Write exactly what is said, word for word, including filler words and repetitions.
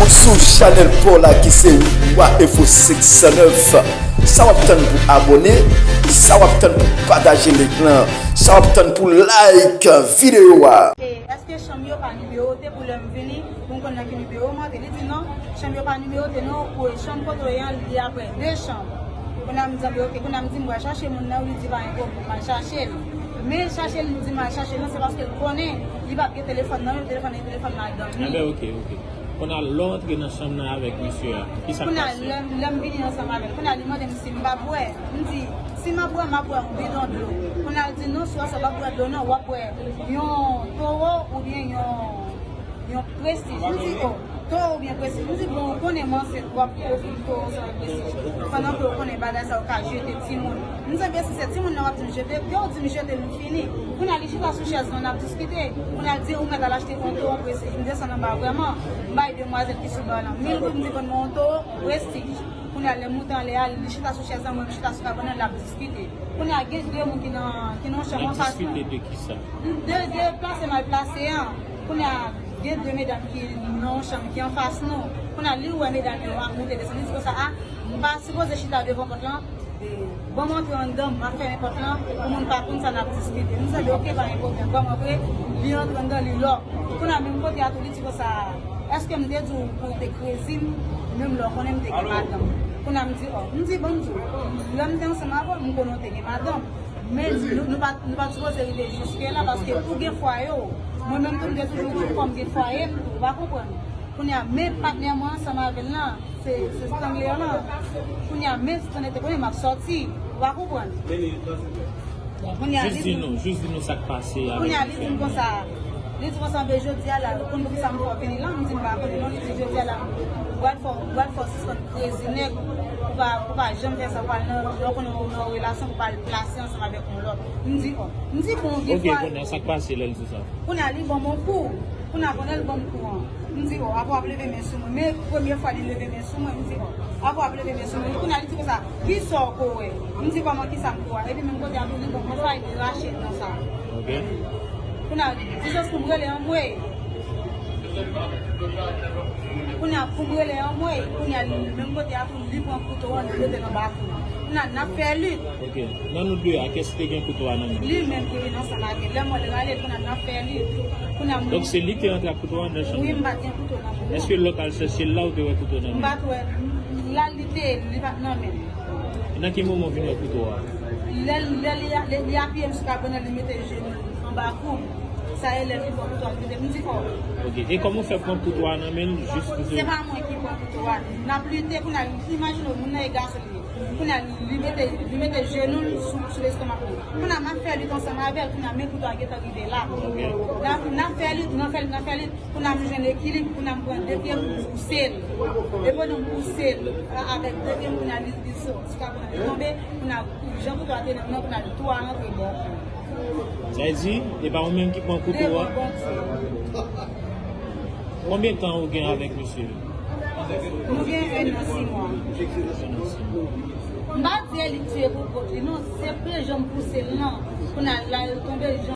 Sou chanèl pa w la ki se Wa Enfo senk san nèf. Sa w ap tann pou abòne? Sa w ap tann pou pataje link lan? Sa w ap tann pou like videyo a? E èske chanm yo pa nimewote pou lè m vini, pou m konn nan ki nimewo m antre? Li di non, chanm yo pa nimewote non, pou chanm kote w ye an, li aprè de chanm. Kounye a m di, "Anben, oke." Kounye a m di, "M pral chache moun nan," li di, "Pa gen pwoblèm, m al chache l." Men chache l, li di, "M al chache l," non, se paske l konnen li p ap gen telefòn nan men, telefòn nan, telefòn madanm li. Enben, oke, oke. Kounye a, lè w antre nan chanm nan avèk misye a, ki sa k pase? Kounye a, lè, lè m vini ansanm avè l, kounye a, li mande m si m p ap bwè. M di, "Si m ap bwè, m ap bwè yon bidon dlo." Kounye a, l di, "Non, sou a sa, w p ap bwè dlo, non, w ap bwè yon towo oubyen yon, yon prestij." M di, "O, towo oubyen prestij?" M di, "Bon, ou konnen m ansent, w ap ofri m towo ansanm avèk prestij. Pandan ke w konnen bagay sa yo ka jete timoun." M di, "Ebyen, si se timoun nan w ap di m jete, ke w di m jete l, m fini." Kounye a, li chita sou chèz lan, n ap diskite. Kounye a, l di, "Ou mèt al achte yon towo prestij." M desann anba vrèman. M bay demwazèl ki sou ba lan mil goud, m di, "Vann mwen yon towo prestij." Kounye a, lè m moute anlè a, li chita sou chèz lan, mwen m chita sou kabann nan, l ap diskite. Kounye a, gen de moun ki nan, ki nan yon chanm anfas mwen. N ap diskite de ki sa? De, de plase mal plase an. Kounye a, gen de medam ki nan yon chanm ki anfas nou. Kounye a, li wè medam yo ap moute desann, li di konsa, "A, m pa sipoze chita devan pòt lan. E, ban m antre anndan, m ap fèmen pòt lan, pou moun pa konn sa n ap diskite." M di, "Oke, pa gen pwoblèm." Ban m antre, li antre anndan, li lòk. Kounye a, menm kote a tou, li di konsa, "Èske m te di w pou w te krezi m, menm lè w konnen m te gen madanm?" Kounye a, m di, "O." M di, "Ban m di w, lè m te ansanm avè w, m konnen w te gen madanm. Men nou, nou pa, nou pa t sipoze rive jiske la, paske ou gen fwaye w. Mwen menm tou, m te toujou di w fò m gen fwaye m tou, ou pa konprann." Kounye a, men patnè mwen ansanm avè l lan, se, se Stanley lan. Kounye a, men Stanley te konnen m ap sòti, ou pa konprann. Kounye a, jis di nou, jis di nou sa k pase avèk misye. Kounye a, li di m konsa, li di konsa, "Anben, jodi a la, ou konn poukisa m fè w vini la?" M di, "M pa konnen non." Li di, "Jodi a la, ou pral fè, ou pral fè w sispann krezi nèg, ou pa, ou pa janm fè sa, ou pral nan, lè w konnen ou nan yon relasyon, ou pral plase ansanm avèk yon lòt." M di, "O." M di, "Bon, gen fwa." Oke, kounye a, sa k pase lè l di sa? Kounye a, li ban m yon kou. Kounye a, pandan l ban m kou an, m di, "O, apre w ap leve men sou mwen." Men premye fwa li leve men sou mwen, m di, "O, apre w ap leve men sou mwen." Kounye a, li di konsa, "Kisa w ko wè?" M di, "Kòman kisa m ko wè?" Epi menm kote a tou, li ban m yon fay, li rache nan sa. Oke. Kounye a, di jis pou m rele anmwey. Kounye a, pou m rele anmwey. Kounye a, li menm kote a tou, li pran kouto an, li mete l anba kou. Kounye a, n ap fè lit. Oke. Nan nou de a, kiyès ki te gen kouto a nan men? Li menm ki vin ansanm avè l. Lè m wè l rale l, kounye a n ap fè lit. Kounye a, m... Donk, se li ki te rantre ak kouto a anndan chanm nan? Wi, m pa t gen kouto nan men m. Èske lè w t al chèche l la, ou te wè kouto nan men l? M pa t wè. La, li te, li pa t nan men l. Nan ki moman w vin wè kouto a? Lè, lè li, lè li apiye m sou kabann nan, li mete jenou l anba kou m. Sa e lè li pran kouto a, li mete m di fò. Oke. E kòman w fè pran kouto a nan men l jis pou... Se pa mwen ki pran kouto a. N ap lite, kounye a, imajine w, moun nan e gason li ye. Kounye a, li mete, li mete jenou l sou, sou lestomak mwen. Kounye a, m ap fè lit ansanm avè l, kounye a, men kouto a gentan rive la. N ap, n ap fè lit, n ap fè lit, n ap fè lit. Kounye a, m jwenn ekilib, kounye a, m pran de pye m, m pouse l. E pandan m pouse l, a, avèk de pye m, kounye a, li, li soti, kounye a, li tonbe, kounye a, jan kouto a te nan men l, kounye a, li tou a rantre bò kou m. Sa vle di, e pa ou menm ki pran kouto a? Devan Bondye. Konbyen tan ou gen avèk misye? Nou gen en an sis mwa. M pa di e li k tiye pou kont li, non, se jan m pouse l lan. Kounye a, la, l tonbe, jan